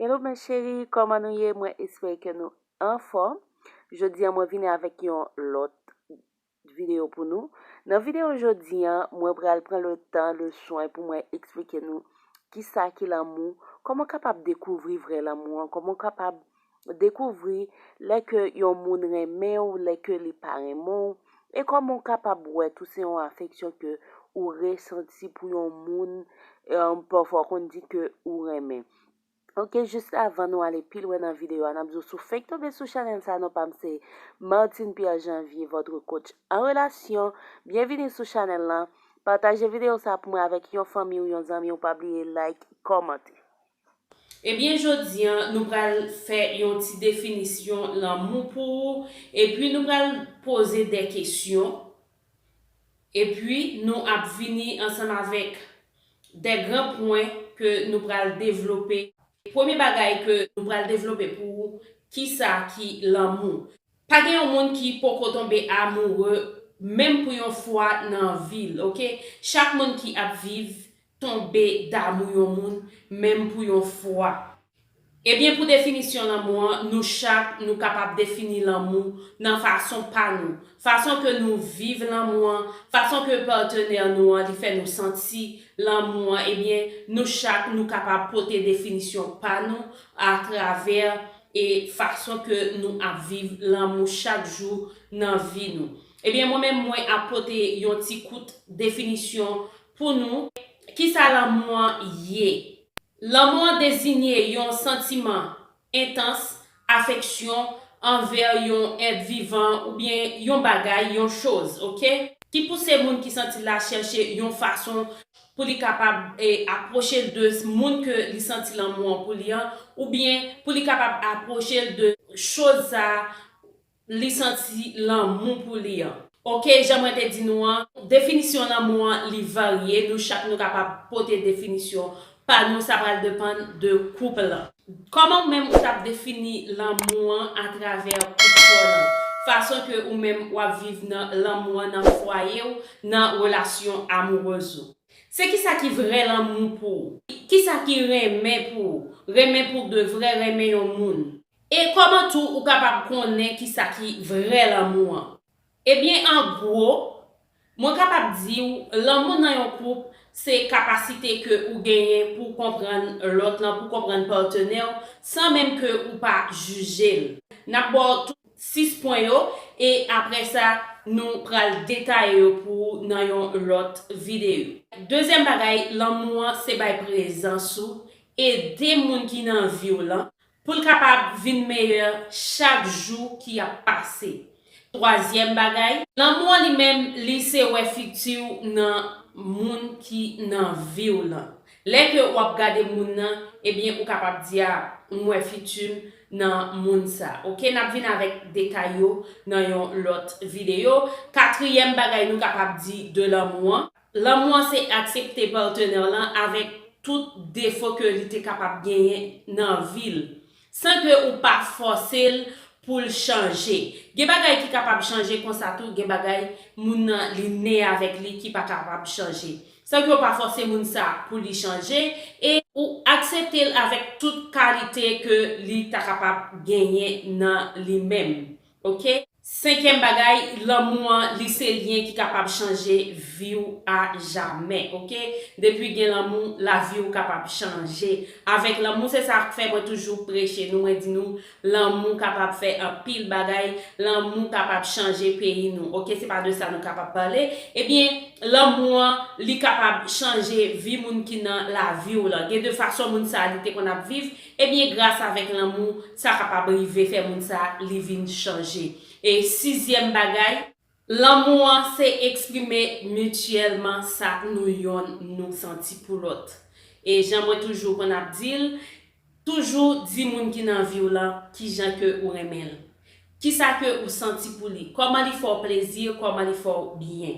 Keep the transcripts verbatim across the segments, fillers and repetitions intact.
Hello mes chéris, kòman nou ye? Mwen espere ke nou anfòm. Jodi a mwen vini avèk yon lòt videyo pou nou. Nan videyo jodi a, mwen pral pran le tan, le swen pou mwen eksplike nou kisa ki lanmou, kòman w kapab dekouvri vrè lanmou an, kòman w kapab dekouvri lè ke yon moun renmen w, lè ke li pa renmen w, e kòman w kapab wè tou se yon afeksyon ke ou resanti pou yon moun, eh, pafwa w konn di ke ou renmen. Ok, jis avan nou ale pi lwen nan videyo a, n ap di w si w fenk tonbe sou chanèl sa, non pa m se Martine Pierre Janvier, votre coach en relation. Byenvini sou chanèl lan. Pataje videyo sa pou mwen avèk yon fanmi w, yon zanmi w. Pa bliye like, kòmante. Ebyen, jodi a, nou pral fè yon ti definisyon lanmou pou ou, epi nou pral poze de kesyon, epi nou ap vini ansanm avèk de gran pwen ke nou pral devlope. Premye bagay ke nou pral devlope pou ou, kisa ki lanmou? Pa gen yon moun ki poko tonbe amoure, menm pou yon fwa nan vi l, ok? Chak moun ki ap viv tonbe damou yon moun, menm pou yon fwa. Ebyen, pou definisyon lanmou an, nou chak, nou kapab defini lanmou nan fason pa nou. Fason ke nou viv lanmou an, fason ke patnè nou an, li fè nou santi lanmou an, ebyen, nou chak, nou kapab pote definisyon pa nou atravè e fason ke nou ap viv lanmou chak jou nan vi nou. Ebyen, mwen menm, mwen ap pote yon ti kout definisyon pou nou. Kisa lanmou an ye? Lanmou an deziye yon santiman entans, afeksyon anvè yon èt vivan oubyen yon bagay, yon choz, ok? Ki pouse moun ki santi l la chèche yon fason pou li kapab, eh, apwoche l de moun ke li santi lanmou an pou li an, oubyen pou li kapab apwoche l de choz sa a, li santi lanmou pou li an. Ok, jan mwen te di nou an, definisyon lanmou an, li varye, nou chak nou kapab pote definisyon pa nou, sa pral depann de koup lan. Kòman ou menm ou t ap defini lanmou an atravè koup pa w lan? Fason ke ou menm w ap viv nan lanmou an nan fwaye w, nan relasyon amourèz ou. Se kisa ki vrè lanmou pou ou? Kisa ki renmen pou ou? Renmen pou de vrè, renmen yon moun. E kòman tou ou kapab konnen kisa ki vrè lanmou an? Ebyen, an gwo, mwen kapab di w, lanmou nan yon koup, se kapasite ke ou genyen pou w konprann lòt lan, pou w konprann patnè w, san menm ke ou pa jije l. N ap ba w tout sis pwen yo, e apre sa, nou pral detaye yo pou ou nan yon lòt videyo. Dezyèm bagay, lanmou an se bay prezans ou, ede moun ki nan vi w lan, pou l kapab vin meyè chak jou ki ap pase. Twazyèm bagay, lanmou an li menm, li se wè fiti w nan moun ki nan vi w lan. Lè ke w ap gade moun nan, ebyen, ou kapab di, "A, m wè fiti m nan moun sa." Ok, n ap vin avèk detay yo nan yon lòt videyo. Katriyèm bagay nou kapab di de lanmou an, lanmou an se aksepte patnè w lan avèk tout defo ke li te kapab genyen nan vi l, san ke ou pa fòse l pou l chanje. Gen bagay ki kapab chanje konsa tou, gen bagay moun nan li ne avèk li ki pa kapab chanje. San ke ou pa fòse moun sa pou li chanje, e ou aksepte l avèk tout kalite ke li ta kapab genyen nan li menm. Ok? Senkyèm bagay, lanmou an, li se lyen ki kapab chanje vi w a jamè, ok? Depi gen lanmou, lavi w kapab chanje. Avèk lanmou, se sa k fè mwen toujou preche nou, mwen di nou, lanmou kapab fè anpil bagay, lanmou kapab chanje peyi nou, ok? Se pa de sa nou kapab pale. Ebyen, lanmou an, li kapab chanje vi moun ki nan lavi w lan. Gen de fason moun sa a li te konn ap viv, ebyen, gras avèk lanmou, sa kapab rive fè moun sa a li vin chanje. E sizyèm bagay, lanmou an se eksprime mityèlman sa nou yonn nou santi pou lòt. E jan mwen toujou konn ap di l, toujou di moun ki nan vi w lan kijan ke ou renmen l. Kisa ke ou santi pou li, kòman li fè w plezi, kòman li fè w byen.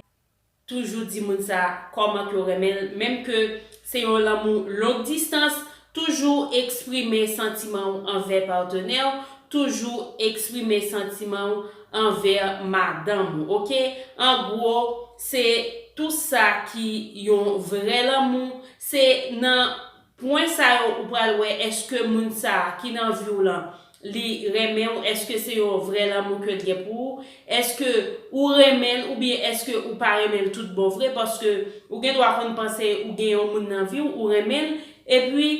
Toujou di moun sa kòman ke w renmen l, menm ke se yon lanmou long distans, toujou eksprime santiman w anvè patnè w, toujou eksprime santiman w anvè madanm ou, ok? An gwo, se tou sa ki yon vrè lanmou, se nan Pwen sa yo ou pral wè èske moun sa a ki nan vi w lan li renmen w, èske se yon vrè lanmou ke l gen pou ou, èske ou renmen l oubyen èske ou pa renmen l tout bon vre, paske ou gen dwa konn panse ou gen yon moun nan vi w, ou renmen l, epi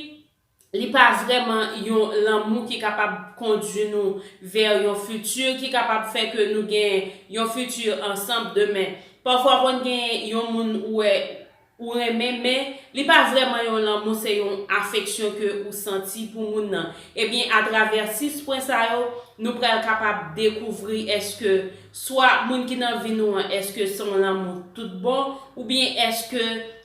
li pa vrèman yon lanmou ki kapab kondui nou vè yon fiti ki kapab fè ke nou gen yon fiti ansanm demen. Pafwa konn gen yon moun ou wè ou renmen, men li pa vrèman yon lanmou, se yon afeksyon ke ou santi pou moun nan. Ebyen, atravè sis pwen sa yo, nou pral kapab dekouvri èske swa moun ki nan vi nou an, èske se yon lanmou tout bon, oubyen èske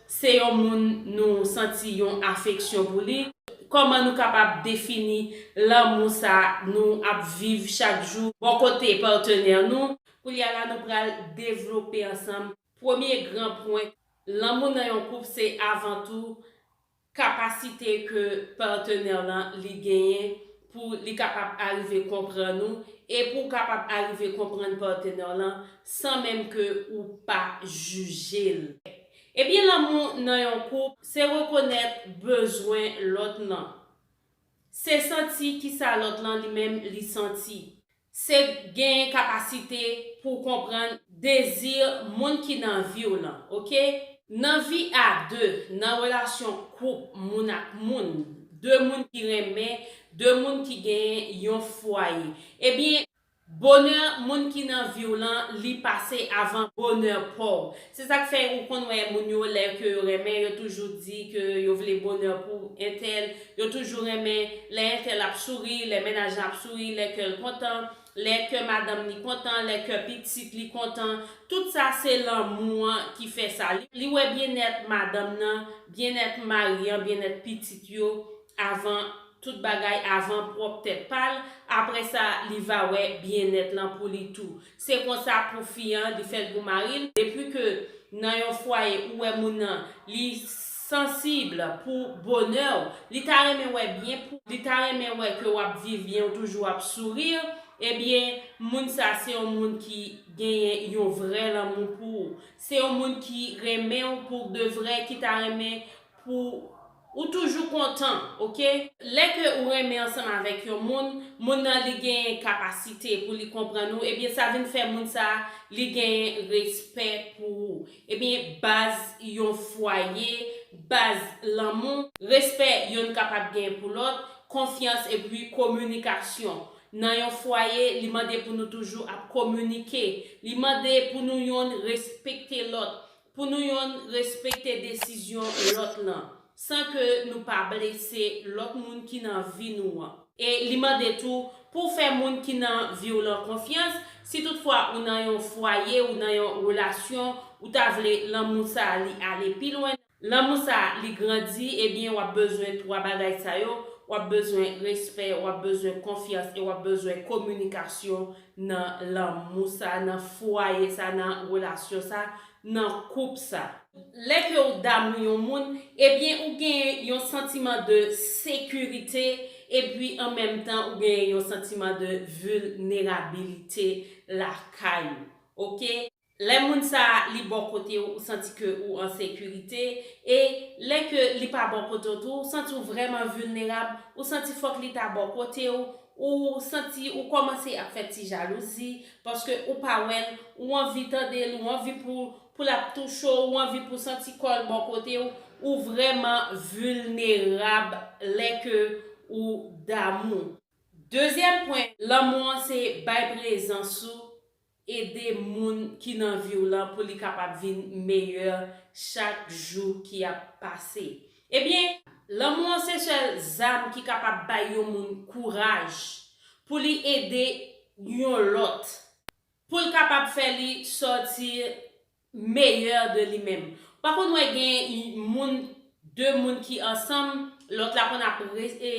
se yon moun nou santi yon afeksyon pou li. Kòman nou kapab defini lanmou sa nou ap viv chak jou bò kote patnè nou? Koulye a la, nou pral devlope ansanm premye gran pwen. Lanmou nan yon koup se avan tou kapasite ke patnè w lan li genyen pou li kapab arive konprann ou e pou w kapab arive konprann patnè w lan san menm ke ou pa jije l. Ebyen, lanmou nan yon koup se rekonèt bezwen lòt lan. Se santi kisa lòt lan li menm li santi. Se gen kapasite pou w konprann dezi moun ki nan vi w lan, oke? Nan vi a de, nan relasyon koup moun ak moun, de moun ki renmen, de moun ki genyen yon fwaye, ebyen, bonè moun ki nan vi w lan, li pase avan bonè pa w. Se sa k fè ou konn wè moun yo, lè ke yo renmen, yo toujou di ke yo vle bonè pou entèl, yo toujou renmen lè entèl ap souri, lè mennaj lan ap souri, lè kè l kontan, lè kè madanm li kontan, lè kè pitit li kontan. Tout sa se lanmou an ki fè sa. Li, li wè byennèt madanm nan, byennèt mari an, byennèt pitit yo, avan tout bagay, avan pwòp tèt pa l. Apre sa, li va wè byennèt lan pou li tou. Se konsa pou fi an, li fè l pou mari l. Depi ke nan yon fwaye ou wè moun nan, li sansib pou bonè w, li ta renmen wè byen pou, li ta renmen wè ke w ap viv byen, ou toujou ap souri, ebyen, moun sa se yon moun ki genyen yon vrè lanmou pou ou. Se yon moun ki renmen w pou de vrè, ki ta renmen pou ou toujou kontan, oke? Lè ke ou renmen ansanm avèk yon moun, moun nan li genyen kapasite pou li konprann ou, ebyen sa vin fè moun sa li genyen respè pou ou. Ebyen baz yon fwaye, baz lanmou, respè yonn kapab genyen pou lòt, konfyans epi kominikasyon. Nan yon fwaye, li mande pou nou toujou ap kominike. Li mande pou nou yonn respekte lòt, pou nou yonn respekte desizyon lòt lan, san ke nou pa blese lòt moun ki nan vi nou an. E li mande tou pou w fè moun ki nan vi w lan konfyans. Si toutfwa ou nan yon fwaye, ou nan yon relasyon, ou ta vle lanmou sa a li ale pi lwen, lanmou sa a li grandi, ebyen w ap bezwen twa bagay sa yo, w ap bezwen respè, w ap bezwen konfyans e w ap bezwen kominikasyon nan lanmou sa, nan fwaye sa, nan relasyon sa, nan koup sa. Lè ke w damou yon moun, ebyen ou gen yon santiman de sekirite epi an menm tan ou gen yon santiman de vilnerabilite lakay ou. Oke? Lè moun sa a li bò kote w, ou santi ke ou an sekirite, e lè ke li pa bò kote w tou, ou santi w vrèman vilnerab, ou santi fòk li ta bò kote w, ou santi ou kòmanse ap fè ti jalouzi, paske ou pa wè l, ou anvi tande l, ou anvi pou, pou l ap touche w, ou anvi pou santi kò l bò kote w, ou vrèman vilnerab lè ke ou damou. Dezyèm pwen, lanmou an se bay prezans ou, ede moun ki nan vi w lan pou li kapab vin meyè chak jou ki ap pase. Ebyen, lanmou an se sèl zam ki kapab bay yon moun kouraj pou li ede yon lòt, pou l kapab fè li sòti meyè de li menm. Ou pa konn wè gen moun, de moun ki ansanm, lòt la konn ap re, e,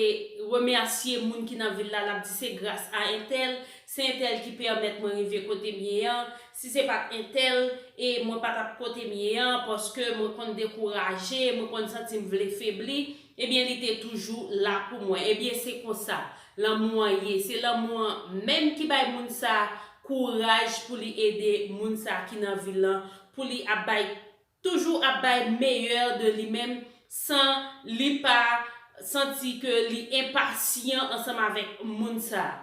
remèsye moun ki nan vi l la, l ap di se gras a entèl, se entèl ki pèmèt mwen rive kote m ye an, si se pa t entèl, e mwen pa t ap kote m ye an, paske mwen konn dekouraje, mwen konn santi m vle febli, ebyen li te toujou la pou mwen. Ebyen se konsa lanmou an ye, se lanmou an menm ki bay moun sa kouraj pou li ede moun sa ki nan vi l lan, pou li ap bay, toujou ap bay meyè de li menm, san li pa santi ke li enpasyan ansanm avèk moun sa a.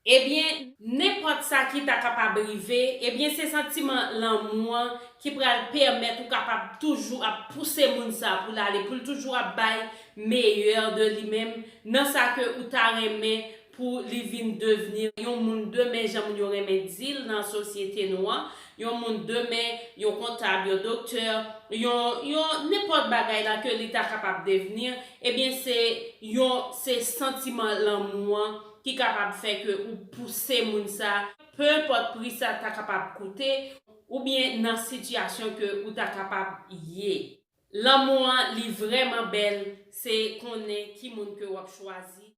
Ebyen, nenpòt sa ki ta kapab rive, ebyen, se santiman lanmou an ki pral pèmèt ou kapab toujou ap pouse moun sa pou l ale, pou l toujou ap bay meyè de li menm nan sa ke ou ta renmen pou li vin devni yon moun demen, jan moun yo renmen di l nan sosyete nou an, yon moun demen, yon kontab, yon doktè, yon, yon nenpòt bagay la ke li ta kapab devni, ebyen, se yon, se santiman lanmou an ki kapab fè ke ou pouse moun sa, pe enpòt pri sa ta kapab koute, oubyen nan sitiyasyon ke ou ta kapab ye. Lanmou an, li vrèman bèl, se konnen ki moun ke w ap chwazi.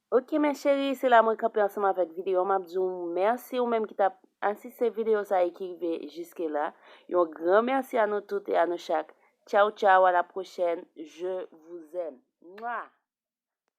Ok, mes chéris, se la mwen kanpe ansanm avèk videyo. M ap di w mèsi ou menm ki t ap asiste videyo sa e ki rive jiske la. Yon gran mèsi a nou tout e a nou chak. Tchaw, tchaw, à la prochaine. Je vous aime. Mwa!